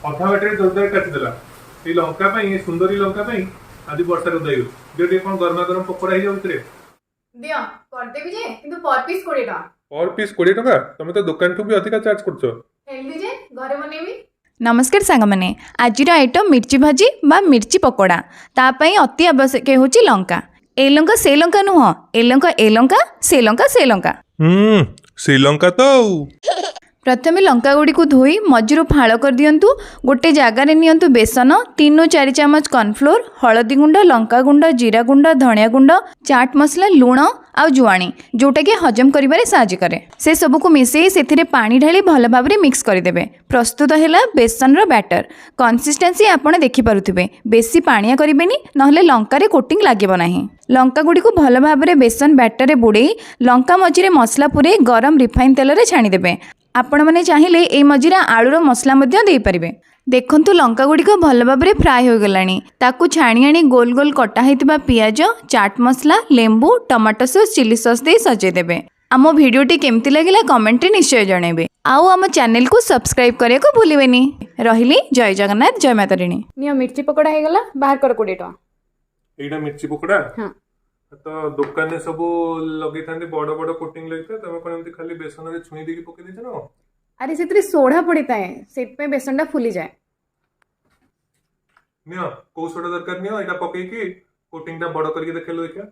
ଅଧା ବାଟରେ ଜୋରଦାର କାଟିଦେଲା। ଏଇ ଲଙ୍କା ପାଇଁ, ଏ ସୁନ୍ଦରୀ ଲଙ୍କା ପାଇଁ ଆଜି ବର୍ଷାରେ ଓଦା ହେଇଗଲି। ଦିଅ ଟିକେ, କଣ ଗରମା ଗରମ ପକୋଡା ହେଇଯାଉ ଭିତରେ। ଦିଅ, କରିଦେବି ଯେ, କିନ୍ତୁ ପର ପିସ୍ 20 ଟଙ୍କା। ପର ପିସ୍ 20 ଟଙ୍କା? ତମେ ତ ଦୋକାନଠୁ ବି ଅଧିକା ଚାର୍ଜ କରୁଛ। ହେଲ୍ଦି ଯେ, ଘରେ ବନେଇବି। ନମସ୍କାର ସାଙ୍ଗମାନେ, ଆଜିର ଆଇଟମ୍ ମିର୍ଚି ଭାଜି ବା ମିର୍ଚି ପକୋଡ଼ା। ତା ପାଇଁ ଅତି ଆବଶ୍ୟକ ହେଉଛି ଲଙ୍କା। ଏ ଲଙ୍କା ସେ ଲଙ୍କା ନୁହଁ, ଏ ଲଙ୍କା ଏ ଲଙ୍କା, ସେ ଲଙ୍କା ସେ ଲଙ୍କା। ହୁଁ, ଶ୍ରୀଲଙ୍କା ତ ଆଉ। ପ୍ରଥମେ ଲଙ୍କା ଗୁଡ଼ିକୁ ଧୋଇ ମଝିରୁ ଫାଳ କରିଦିଅନ୍ତୁ। ଗୋଟେ ଜାଗାରେ ନିଅନ୍ତୁ ବେସନ, 3ରୁ 4 ଚାମଚ କର୍ଣ୍ଣଫ୍ଲୋର୍, ହଳଦୀ ଗୁଣ୍ଡ, ଲଙ୍କା ଗୁଣ୍ଡ, ଜିରା ଗୁଣ୍ଡ, ଧଣିଆ ଗୁଣ୍ଡ, ଚାଟ୍ ମସଲା, ଲୁଣ ଆଉ ଜୁଆଣି, ଯେଉଁଟାକି ହଜମ କରିବାରେ ସାହାଯ୍ୟ କରେ। ସେ ସବୁକୁ ମିଶାଇ ସେଥିରେ ପାଣି ଢାଳି ଭଲ ଭାବରେ ମିକ୍ସ କରିଦେବେ। ପ୍ରସ୍ତୁତ ହେଲା ବେସନର ବ୍ୟାଟର। କନସିଷ୍ଟେନ୍ସି ଆପଣ ଦେଖିପାରୁଥିବେ। ବେଶୀ ପାଣିଆ କରିବେନି, ନହେଲେ ଲଙ୍କାରେ କୋଟିଂ ଲାଗିବ ନାହିଁ। ଲଙ୍କା ଗୁଡ଼ିକୁ ଭଲ ଭାବରେ ବେସନ ବ୍ୟାଟରରେ ବୁଡ଼େଇ ଲଙ୍କା ମଝିରେ ମସଲା ପୂରେଇ ଗରମ ରିଫାଇନ୍ ତେଲରେ ଛାଣିଦେବେ। ଆପଣମାନେ ଚାହିଁଲେ ଏଇ ମଝିରେ ଆଳୁର ମସଲା ମଧ୍ୟ ଦେଇପାରିବେ। ଦେଖନ୍ତୁ, ଲଙ୍କା ଗୁଡ଼ିକ ଭଲ ଭାବରେ ଫ୍ରାଏ ହୋଇଗଲାଣି। ତାକୁ ଛାଣି ଆଣି ଗୋଲ ଗୋଲ କଟା ହେଇଥିବା ପିଆଜ, ଚାଟ୍ ମସଲା, ଲେମ୍ବୁ, ଟମାଟୋ ସସ୍, ଚିଲି ସସ୍ ଦେଇ ସଜେଇଦେବେ। ଆମ ଭିଡ଼ିଓଟି କେମିତି ଲାଗିଲା, କମେଣ୍ଟରେ ନିଶ୍ଚୟ ଜଣାଇବେ। ଆଉ ଆମ ଚ୍ୟାନେଲକୁ ସବସ୍କ୍ରାଇବ୍ କରିବାକୁ ଭୁଲିବେନି। ରହିଲି, ଜୟ ଜଗନ୍ନାଥ, ଜୟ ମା ତାରିଣୀ। ନିଅ, ମିର୍ଚି ପକୋଡ଼ା ହେଇଗଲା, ବାହାର କର 20 ଟଙ୍କା। ଏଇଟା ମିର୍ଚି ପକୋଡା? ହଁ। ତ ଦୋକାନରେ ସବୁ ଲଗେଇଥାନ୍ତି, ବଡ ବଡ କୋଟିଂ ଲାଗିଥାଏ। ତମେ କଣ ଏମିତି ଖାଲି ବେସନରେ ଛୁଇଁ ଦେଇକି ପକେଇ ଦେଇଛ ନା କଣ? ଆରେ, ସେଥିରେ ସୋଢା ପଡ଼ିଥାଏ, ସେଥିପାଇଁ ବେସନଟା ଫୁଲିଯାଏ। ନିଅ, କୋଉ ସୋଡା ଦରକାର ନିଅ। ଏଇଟା ପକେଇକି କୋଟିଂଟା ବଡ କରିକି ଦେଖେଇଲ ଦେଖିବା।